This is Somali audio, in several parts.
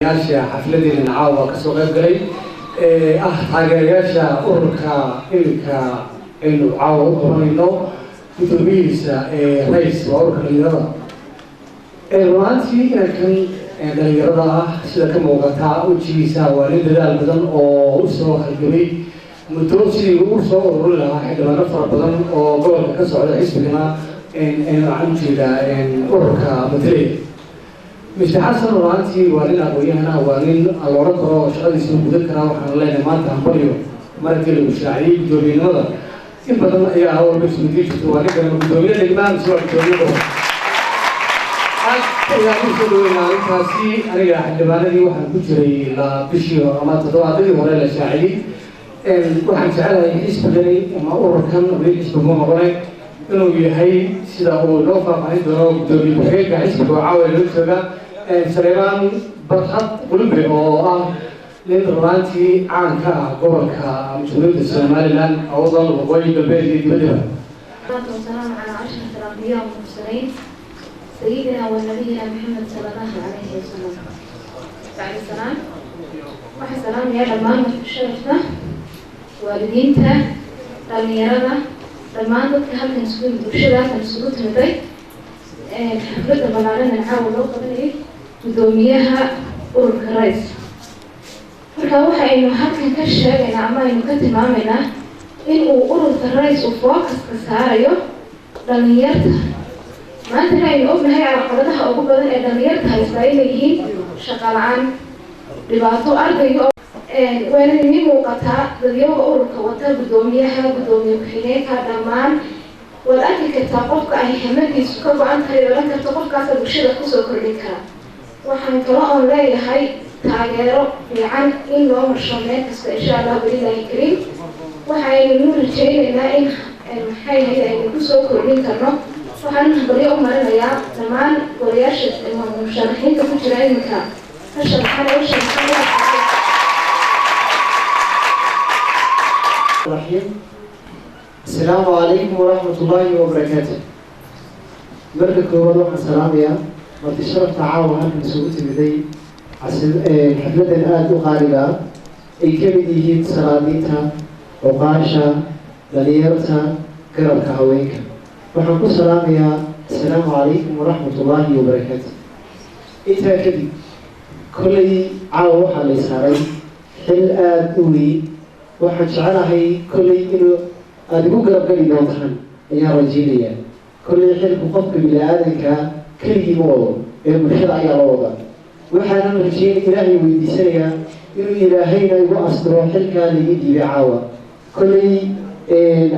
Yaasha xafladeena caawa kasoo qayb galay ee ah taageerayaasha ururka iminka aynu caawa u qabanayno guddoomiyihiisa ee Rays, waa ururka dhalinyarada. Run ahaantii inankan dhalinyarada ah, sida ka muuqata wejigiisa, waa nin dadaal badan oo usoo halgamay muddo sidii uu soo ururin lahaa xildhibaano fara badan oo gobolka ka socda, xisbigana waxaan ujeedaa ururka mataley Mr Xasan. Run ahaantii waa nin aqoon-yahana, waa nin la odhan karo shaqadiisa gudan karaa. Waxaan leenahay maanta hambalyo. Markii lagu shaaciyey guddoomiyenimada, in badan ayaa hawlba isweydiin jirta: waa ninkan guddoomiye degmaa mise waa guddoomiye gobol? Aad ayaan usoo dhaweynaa arrintaasi. Aniga xildhibaanadii waxaan ku jiray la bishii ama toddobaadadii hore la shaaciyey. Waxaan jecelahay xisbigani ama ururkan, weli xisbigu noqone, inuu yahay sida uu noo faahfaahin doono guddoomiye ku-xigeenka xisbiga oo caawa loo jooga, Saleebaan Barxad Qulube, oo ah nin runaantii caan ka ah gobolka Jamhuuriyadda Somaliland, Awdal, Waqooyi Galbeed iyo dibaddaba. والصلاة والسلام على أشرف الأنبياء والمرسلين، سيدنا ونبينا محمد صلى الله عليه وسلم. بعد السلام، waxaa salaamaya dhammaan sharafta waalidiinta, dhalinyarada, dhammaan dadka halkan isugu, bulshada halkan isugu timiday xafladda ballaaran ee caawa loo qabanayay guddoomiyaha ururka Rays. Marka waxaynu halkan ka sheegaynaa ama aynu ka tilmaamaynaa in uu ururka Rays uu focuska saarayo dhalinyarta. Maantana aynu ognahay carqaladaha ugu badan ee dhalinyarta haystaa inay yihiin shaqo la-aan, dhibaato ardayga. Waana inii muuqataa dadyaga ururka wata, guddoomiyaha, guddoomiye ku-xigeenka, dhammaan waad arki kartaa qofka ay hamadiisu ka go-an tahay, odhan karta qofkaasa bulshada kusoo kordhin kara. Waxaan kalo oon leeyahay taageero fiican in loo marsho meel kasta, insha Allah bilaahi kariim. Waxaynu rajaynaynaa in maxay ahayd aynu kusoo kordhin karno. Waxaan hambalyo u marinayaa dhammaan golayaasha musharaxiinta ku jira iminka ka sharaxan ee u sharaxan. الرحيم. السلام عليكم ورحمة الله وبركاته. Marka koowaad waxaan salaamayaa marti sharafta caawa halkan isugu timiday xafladan aada u qaaliga ah, ay ka mid yihiin salaadiinta, cuqaasha, dhalinyarta, garabka haweenka. Waxaan ku salaamayaa assalaamu calaykum waraxmat ullaahi wabarakaatu. Intaa kadib, kolley caawa waxaa lay saaray xil aada u weyn. Waxaan jecelahay kolley inuu aada igu garab geli doontaan ayaan rajeynayaa. Kolley xilku qofka bini-aadankaa keligii ma wado ee bulshada ayaa la wada. Waxaanan rajeyn, Ilaahay weydiisanayaa inuu Ilaahayna igu asturo xilkaa laii dhiibay caawa. Kolley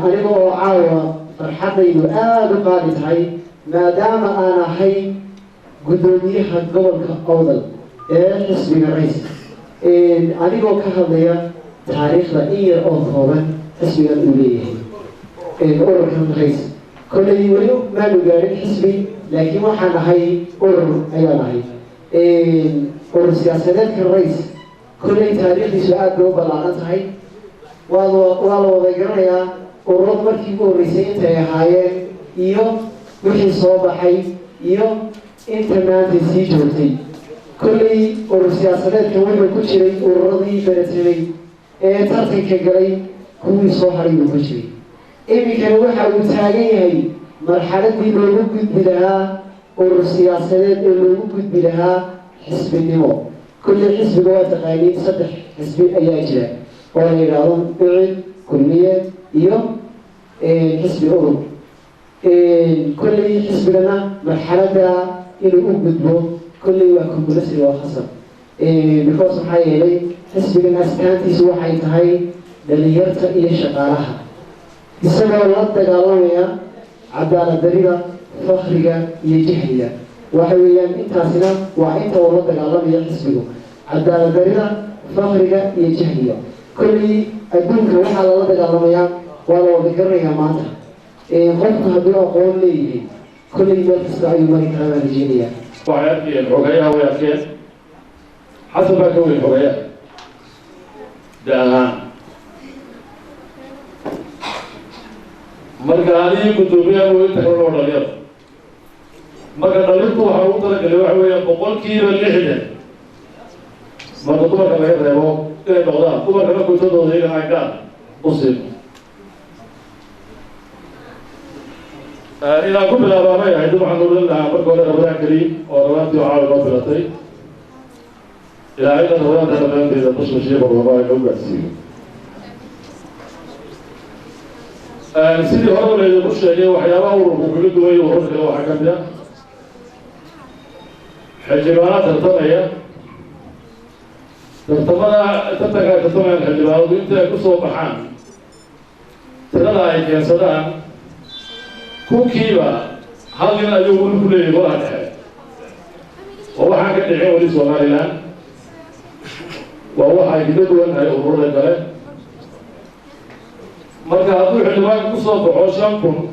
aniga oo caawa farxadaydu aada u qaali tahay, maadaama aan ahay guddoomiyaha gobolka Awdal ee xisbiga Rays, anigoo ka hadlaya taariikhda in yar oo kooban xisbigan uu leeyahay, ururkan Rays. Kolley weli maanu gaarin xisbi, laakiin waxaan ahay urur ayaan ahay. Urur siyaasadeedka Rays kolley taariikhdiisu aada bay u ballaaran tahay. Waa la wada garanayaa ururadu markii ugu horreysay intay ahaayeen iyo wixii soo baxay iyo inta maanta sii joogtay. Kolley urur siyaasadeedkan wuxuu ku jiray ururadii beratamay ee tartanka galay, kuwii soo haray buu ku jiray. Iminkana waxa uu taagan yahay marxaladii loogu gudbi lahaa urur siyaasadeed ee loogu gudbi lahaa xisbinimo. Kolley xisbiga waa taqaaniin, saddex xisbi ayaa jira oo la yidhaahdo UCID, Kulmiye iyo xisbi urur. Kolley xisbigana marxaladda inuu u gudbo kolley waa compulsory, waa khasab, because maxaa yeelay xisbigan astaantiisu waxay tahay dhalinyarta iyo shaqaalaha, isagoo la dagaalamaya cadaalad darida, fakriga iyo jahliga. Waxa weeyaan intaasina waa inta uu la dagaalamaya xisbigu: cadaalad darida, fakriga iyo jahliga. Kolley adduunka waxaa lala dagaalamayaa waa la wada garanayaa. Maanta qofku hadduu aqoon leeyahay, kolley meel kasta ayuu mari karaa baan rajeynayaa. Waxay arkayeen xogayaha, way arkeen. Xasan baa ka weyn xogayaha da ahaan. Marka anigii guddoomiyaha way inta kale loo dhalinyaro. Marka dhalintu waxaa ugu talagalay waxa weeyaan 60% Marka dumarka laga reebo inay noqdaan, dumarkana quotadooda iyagana aan gaar u siino. Inaan ku bilaabaa may ahayd. Waxaan odhan lahaa marka hore Ramadaan kariim, oo Ramadaantii oo caawa noo bilatay. Ilaahayna Ramadaanta dhammaanteeda bashbashiyo barwaaqo ay noo gaadhsiiyo. Sidii horeba laydinku sheegay, waxyaabaha ururku kaga duwanya ururka kale waxaa ka mid a xildhibaana tartamaya. Tartamada, tartanka ay tartamayaan xildhibaanadu, inta ay kusoo baxaan, tirada ay keensadaan, kunkiiba hal nin ayuu weli ku leeyahay golaha dhexe. Waa waxaan ka dhicin weli Somaliland, waa waxa ay kaga duwan tahay ururada kale. Marka hadduu xildhibaanka kusoo baxo 5,000,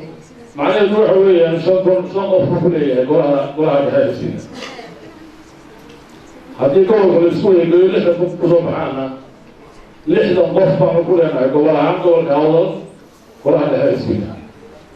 macnaheedu waxa weeyaan 5,000 shan qof buu ku leeyahay golaha dhexe xisbiga. Haddii gobolka la isku wadageeyo 60,000 kusoo baxaana, 60 qof baanu ku leenahay gobol ahaan gobolka Awdal golaha dhexe xisbiga.